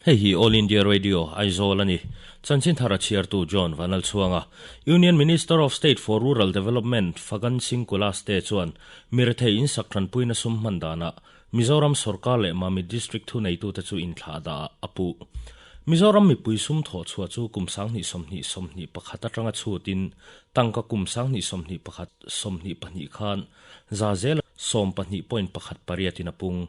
Hei hi All India Radio, Aizawl a ni. Chanchin thar a chhiartu John Vanlalchhuanga. Union Minister of State for Rural Development Fagan Singh Kulaste chuan mirethei insak tanpuina sum hman danah Mizoram sorkar leh Mamit District thuneitute chu inthlahdah a puh. Mizoram mipui sum thawhchhuah chu kum 2020 21 atanga chhutin tangka kum 2021 22 khan Za zel 12.18 in a pung.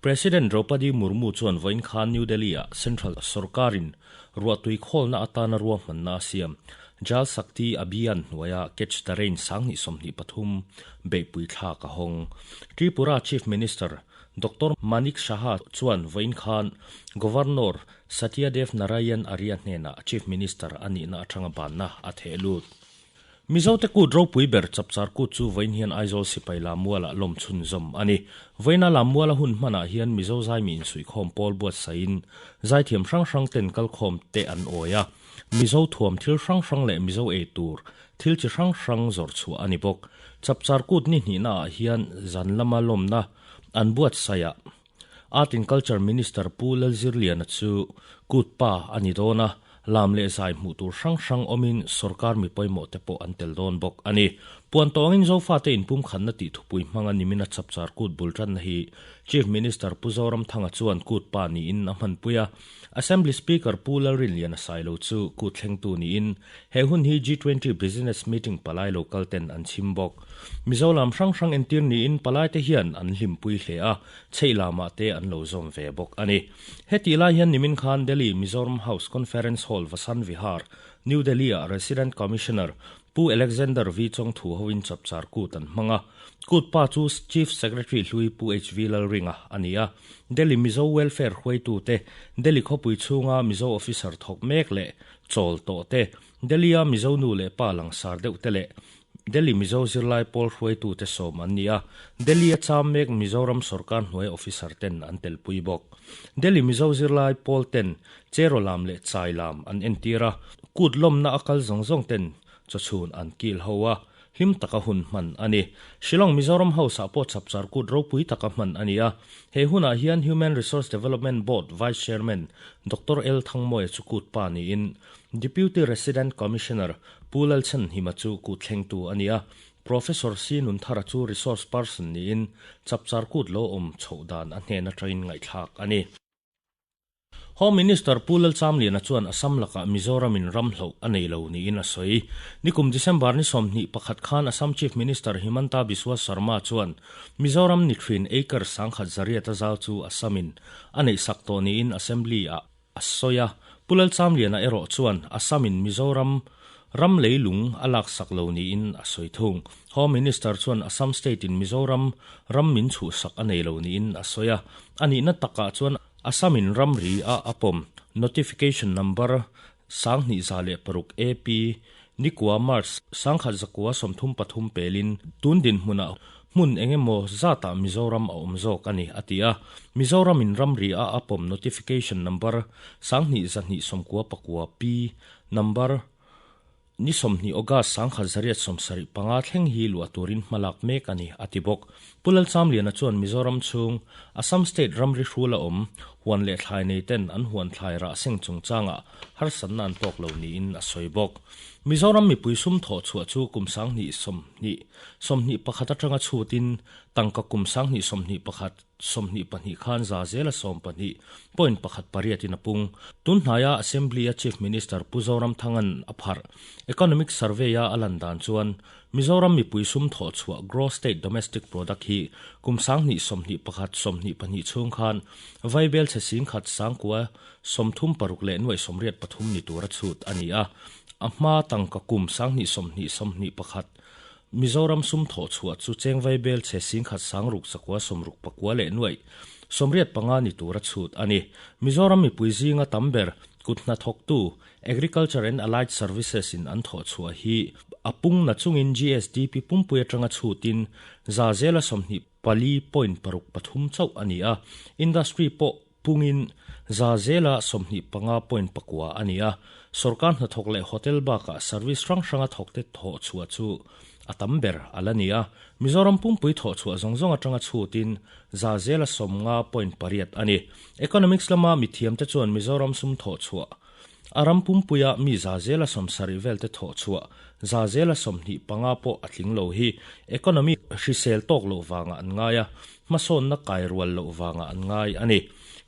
President Droupadi Murmu chuan vawiin khan New Delhi-ah Central sorkarin ruahtui khawlna atana ruahmanna a siam. Jal Shakti Abhiyan hnuaia Catch the Rain 2023 beihpui thlak a hawng. Tripura Chief Minister Doctor Manik Saha chuan vawiin khan Governor Satyadev Narayan Arya hnenah Chief Minister a nihna atanga banna a theh lut. Mizote kut ropui ber Chapchar kut chu vawiin hian Aizawl sipai Lammualah lawm chhunzawm a ni. Vawiina Lammuala hun hmanah hian Mizo zaimi insuihkhawm pawl buatsaihin zaithiam hrang hrang ten kalkhawm te an awi a. Mizo thuam thil hrang hrang leh Mizo ei tur thil chi hrang hrang zawrh chhuah a ni bawk. Chapchar kut ni hnihnaah hian zan lama lawmna an buatsaih a. Art and Culture Minister Pu Lalzirliana chu kut pa a ni dawn a, lam leh zai hmuh tur hrang hrang awmin sorkar mi pawimawh te pawh an tel dawn bawk a ni. Puan tawngin Zofate inpumkhatna tih thupui hmanga nimina chapchar kut bul tanna hi Chief Minister Pu Zoramthanga chuan kut pa niin a hmanpui a, Assembly Speaker Pu Lalrinliana Sailo chu kut thlengtu niin he hun hi G20 Business Meeting palai lo kal ten an chhim bawk. Mizo lam hrang hrang entir niin palaite hian an hlimpui hle a, chheih lamah te an lo zawm ve bawk a ni. Hetih lai hian nimin khan Delhi Mizoram House Conference Hall Vasant Vihar, New Delhi-ah Resident Commissioner Pu Alexander V Chawngthu hoin chapchar kut an hmang a. Kut pa chu Chief Secretary hlui Pu HV Lalringa a ni a. Delhi Mizo Welfare hruaitute, Delhi khawpui chhunga Mizo officer thawk mek leh chawl tawh te, Delhi-a Mizo nu leh pa langsar deuh te leh Delhi Mizo zirlai pawl hruaitute sawm an ni a, Delhi-a cham mek Mizoram sorkar hnuai officer ten an telpui bawk. Delhi Mizo zirlai pawl ten Cheraw lam leh Chai lam an entir a, kut lawmna a kal zawng zawng ten chawchhun an kil ho a, hlim taka hun hman a ni. Shillong Mizoram House-ah pawh chapchar kut ropui taka hman a ni a, he hunah hian Human Resource Development Board Vice Chairman Doctor L Thangmawia chu kut pa niin Deputy Resident Commissioner Pu Lalchhanhima chu kut thlengtu a ni a, Professor C Nunthara chu Resource Person niin chapchar kut lo awm chhoh dan a hnen atangin ngaihthlak a ni. Home Minister Pu Lalchamliana chuan Assam lakah Mizoramin ram hloh a nei lo niin a sawi. Nikum December ni 21 khan Assam Chief Minister Himanta Biswa Sarma chuan Mizoram ni thin acre sangkhat zariat a zau chu Assamin a neihsak tawh niin Assembly-ah a sawi a, Pu Lalchamliana erawh chuan Assam-in Mizoram ram leilung a laksak lo niin a sawi thung. Home Minister chuan Assam State-in Mizoram ram min chhuhsak a nei lo niin a sawi a, a nihna takah chuan Assam-in ramri a a pawm Notification Number 2006 AP Nikua March 1933 pelin tun dinhmunah hmun eng emaw zatah Mizoram a awm zawk a ni, a ti a. Mizoramin ramri a a pawm Notification Number 2299 P Number ni 20 August 1975 thleng hi luah turin hmalak mek a ni, a ti bawk. Pu Lalchamliana chuan Mizoram chhung Assam State ramri hrul a awm huan leh thlai nei ten an huan thlai rah seng chungchangah harsatna an tawk lo niin a sawi bawk. Mizoram mipui sum thawh chhuah chu kum 2020 21 atanga chhutin tangka kum 2021 22 khan za zela 12.18 in a pung. Tun hnaia Assembly-a Chief Minister Pu Zoramthanga'n a pharh Economic Survey-a a lan dan chuan Mizoram mipui sum thawh chhuah Gross State Domestic Product hi kum 2021 22 chhung khan vaibel chhe singkhat sangkua 36 leh nuaih 83 ni tura chhut a ni a, a hma tangka kum 2020 21 Mizoram sum thawh chhuah chu cheng vaibel chhe singkhat sangruk zakua sawmruk pakua leh nuaih 85 ni tura chhut a ni. Mizoram mipui zinga tam ber kut hnathawktu Agriculture and Allied Services in an thawh chhuah hi a pung na chungin GSDP pumpui atanga chhutin za zela 24.63 chauh a ni a, industry pawh pungin za zela 25.9 a ni a. Sorkar hnathawk leh hotel bakah service hrang hranga thawkte thawh chhuah chu. a tam ber a la ni a. Mizoram pumpui thawhchhuah zawng zawng atanga chhutin 50.8% a ni. Economics lama mithiamte chuan Mizoram sum thawhchhuah a ram pumpuia mi 70% velte thawhchhuah 25% pawh a tling lo hi economy hrisel tawk loh vanga an ngai a, hmasawnna kai rual loh vanga an ngai a ni.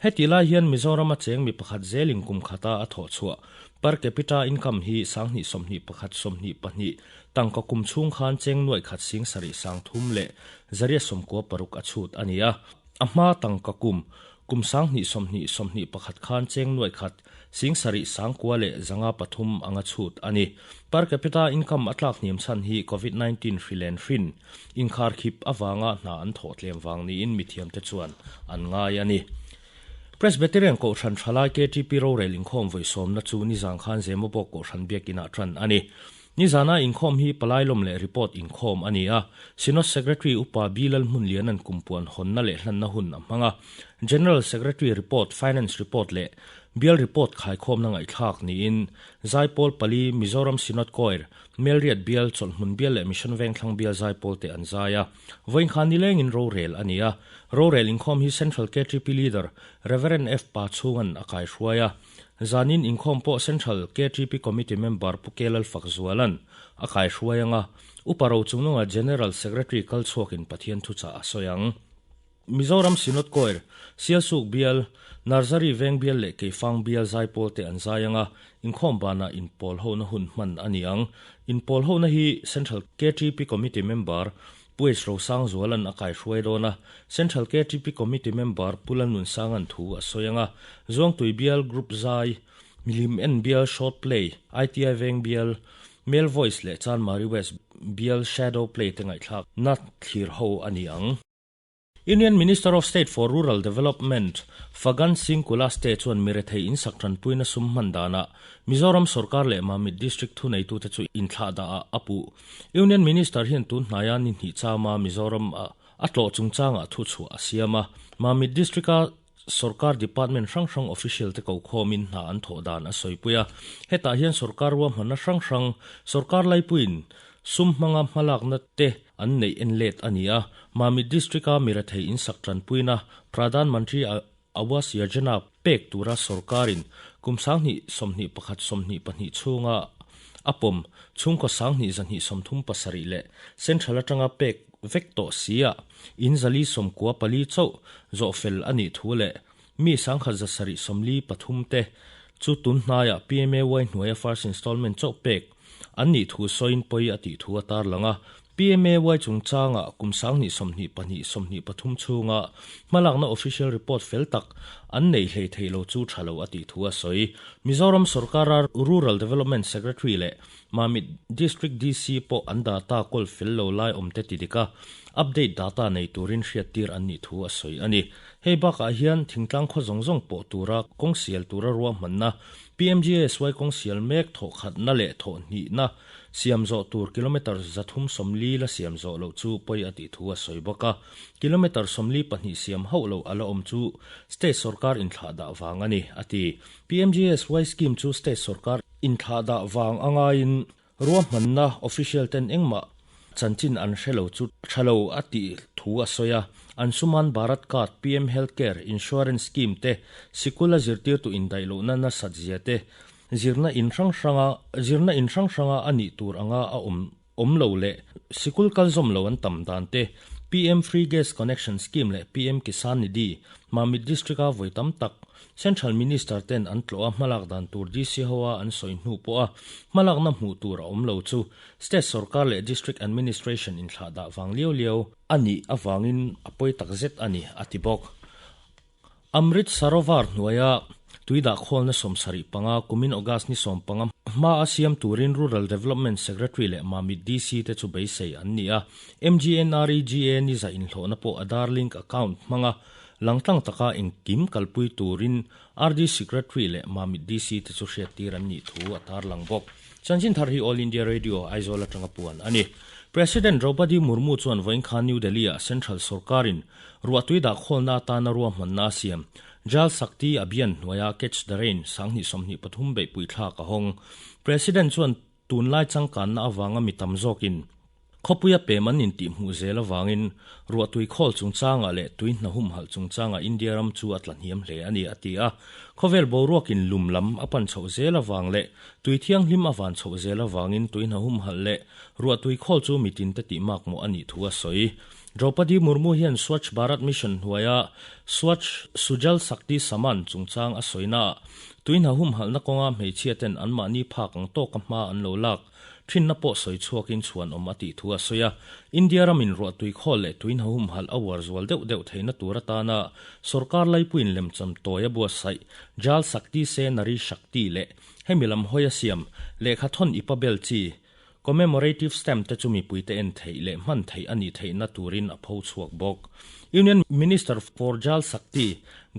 Heti lai hian Mizorama cheng mi pakhat zelin kum khata a thawhchhuah per capita income hi 2021 22 tangka kum chhung khan cheng nuai khat sing sarih sang thum leh zariat sawmkua paruk a chhut a ni a. A hma tangka kum kum 2020 21 khan cheng nuai khat sing sarih sangkua leh zanga pathum anga chhut a ni. Per capita income a tlak hniam chhan hi COVID-19 hrilen hrin inkhar khip awanga hna an thawh tlem wang niin mithiamte chuan an ngai a ni. Presbyterian Kohhran Thalai KTP rorel inkhawm vawi sawmna chu nizan khan Zemabawk Kohhran biakinah tan a ni. Nizana inkhawm hi palailawm leh report inkhawm a ni a. Synod Secretary upa Bilal Hmunlian an kumpuan hawnna leh hlanna hun a hmang a. General Secretary report, Finance report leh Bial report khaikhawmna ngaihthlak niin Zaipawl pali Mizoram Synod Choir, Melriat Bial, Chawlhhmun Bial leh Mission Vengthlang Bial Zaipawl te an zai a. Vawiin khan nilengin rorel a ni a. Rorel inkhawm hi Central KTP Leader Reverend F Pa chhungan a kai hruai a. Zanin inkhawm pawh Central KTP Committee member Pu Kelal Fak Zualan a kai hruai anga. Upa ro chungnunga General Secretary kal chhuakin Pathian thuchah a sawi ang. Mizoram Synod Choir, Sialsuk Bial, Nursery Veng Bial leh Keifang Bial Zaipawl te an zai anga, inkhawm banah inpawl hona hun hman a ni ang. Inpawl hona hi Central KTP Committee member Pu H Rosang Zualan a kai hruai dawn a, Central KTP Committee member Pu Lalnunsangan thu a sawi anga, Zuangtui Bial Group Zai, Milim En Bial Short Play, ITI Veng Bial, Male Voice leh Chanmari West Bial Shadow Play te ngaihthlak na thlir ho a ni ang. Union Minister of State for Rural Development Faggan Singh Kulaste chuan mirethei insak tanpuina sum hman danah Mizoram sorkar leh Mamit District thuneitute chu inthlah dah ah a puh. Union Minister hian tun hnaia ni hnih chama Mizoram a tlawh chungchangah thu chhuah a siam a. Mamit District-a sorkar department hrang hrang official te ko khawmin hna an thawh dan a sawipui a. Hetah hian sorkar ruahmanna hrang hrang, sorkar laipuiin sum hmanga hmalakna te an neih en let a ni a. Mamit District-a mirathei insak tanpuina Pradhan Mantri Awas Yojana pek tura sorkarin kum 2021 22 chhunga a pawm chhungkaw 2237 leh Central atanga pek vek tawh si a in 494 chauh zawhfel a nih thu leh mi 1773 te chu tun hnaiah PMAY hnuaia first installment chauh pek an nih thu sawiin pawi a tih thu a tar lang a. PMAY chungchanga kum 2022 23 chhunga hmalakna official report fel tak an nei hlei thei lo chu tha lo a tih thu a sawi. Mizoram sarkara Rural Development Secretary leh Mamit District DC pawh an data kawl fel lo lai awm te ti dik a, update data nei turin hriat tir an nih thu a sawi a ni. Hei bakah hian thingtlang khaw zawng zawng pawh tura kawng sial tura ruahmanna PMGSY kawng sial mek thawh khatna leh thawh hnihna siam zawh tur kilometre 340 la siam zawh loh chu pawi a tih thu a sawi bawk a. Kilometre 42 siam hauh lo a la awm chu state sarkar inthlah dah wang a ni, a ti. PMGSY scheme chu state sarkar inthlah dah wang angaiin ruahmanna official ten engmah chanchin an hrelo chu thalo a tih thu a sawi a. Anshuman Bharat Card, PM Healthcare Insurance Scheme te, sikul a zirtir tu indaih lohna nasat zia te, zirna in hrang hranga zirna in hrang hranga a nih tur anga a awm awm lo leh sikul kal zawm lo an tam dan te, PM Free Gas Connection Scheme leh PM Kisan Nidhi, Mamit District a vawi tam tak Central Minister ten an tlawh a hmalak dan tur DC hoa an sawi hnu pawh a hmalakna hmuh tur a awm lo chu State sarkar leh District Administration inthlah dah wang liau liau a nih awangin a pawi tak zet a ni, a ti bawk. Amrit Sarovar hnuaia tuidah khawlna 75 kumin August ni 15 hma a siam turin Rural Development Secretary leh Mamit DC te chu beisei an ni a. MGNREGA ni za inhlawhna pawh Aadhaar link account hmanga langtlang taka engkim kalpui turin RD Secretary leh Mamit DC te chu hriat tir an nih thu a tar lang bawk. Chanchin thar hi All India Radio Aizawl atanga puan a ni. President Draupadi Murmu chuan vawiin khan New Delhi ah Central sarkarin ruahtui dah khawlna atana ruahmanna a siam. Jal Shakti Abhiyan hnuaia Catch the Rain 2023 beihpui thlak a hawng. President chuan tunlai changkanna awanga mi tam zawkin. Khawpuia pem an intihhmuh zel avangin ruahtui khawl chungchangah leh tui hna humhalh chungchangah India ram chu a tlahniam hle a ni, a ti a. Khawvel boruakin lum lam a pan chhoh zel avang leh tui thianghlim a van chhoh zel avangin tui hna humhalh leh ruahtui khawl chu mitinte tih makmawh a nih thu a sawi. Draupadi Murmu hian Swachh Bharat Mission hnuaia Swachh Sujal Shakti Saman chungchang a sawinaah tui hna humhalhna kawnga hmeichhiaten anmahni phak ang tawka hma an lo lak Thinna pawh sawi chhuakin chhuan awm a tih thu a sawi a. India ramin ruahtui khawl leh tuihna humhalh a uar zual deuh deuh theihna tur atana sorkar laipuiin lemcham tawi a buatsaih Jal Shakti Se Nari Shakti leh hemi lam hawi a siam lehkha thawn ipa bel chi Commemorative Stamp te chu mipuite en theih leh hman theih a nih theihna turin a pho chhuak bawk. Union Minister for Jal Shakti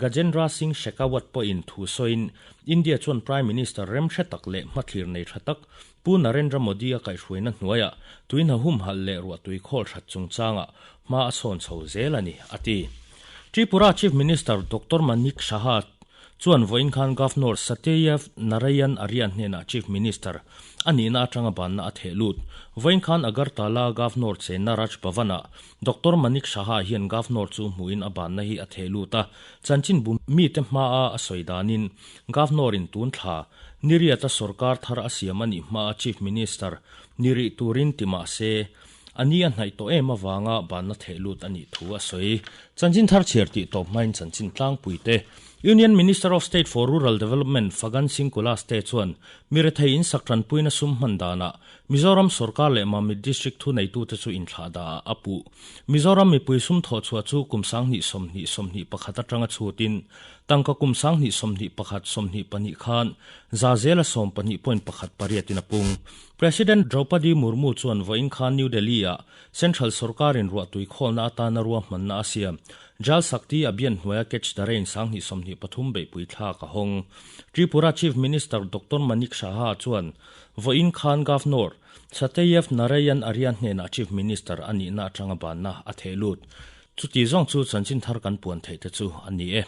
Gajendra Singh Shekhawat pawhin thu sawiin India chuan Prime Minister remhre tak leh hmathlir nei tha tak Pu Narendra Modi-a kaihhruaina hnuaiah tuihna humhalh leh ruahtui khawl hrat chungchangah hma a sawn chho zel a ni, a ti. Tripura Chief Minister Doctor Manik Saha chuan vawiin khan Governor Satyev Narayan Arya hnenah Chief Minister a nihna atanga banna a theh lut. Vawiin khan Agartala Governor chenna Raj Bhavan-ah Doctor Manik Saha hian Governor chu hmuhin a banna hi a theh lut a, chanchinbu mite hmaa a sawi danin Governor-in tun thla Niriata sorkar thar a siam a nih hmaa Chief Minister ni rih turin ti mah se, a ni a hnaih tawh em avanga banna theh lut a nih thu a sawi. Chanchin thar chhiar tih tawp hmain chanchin tlangpui te Union Minister of State for Rural Development Fagan Singh Kulaste chuan mirethei in sak tanpuina sum hman danah Mizoram sorkar leh Mamit District thuneitute chu inthlahdah ah a puh. Mizoram mipui sum thawhchhuah chu kum 2020 21 atanga chhutin Tangka kum 2021 22 khan za zela 12.1 pariatin a pung. President Draupadi Murmu chuan vawiin khan New Delhi-ah Central sorkarin ruahtui khawlna atana ruahmanna a siam. Jal Shakti Abhiyan hnuaia Catch the Rain 2023 beihpui thlak a hawng. Tripura Chief Minister Doctor Manik Saha chuan vawiin khan Governor Satyev Narayan Arya hnenah Chief Minister a nihna atanga banna a theh lut. Chuti zawng chu chanchin thar kan puan theih te chu a ni e.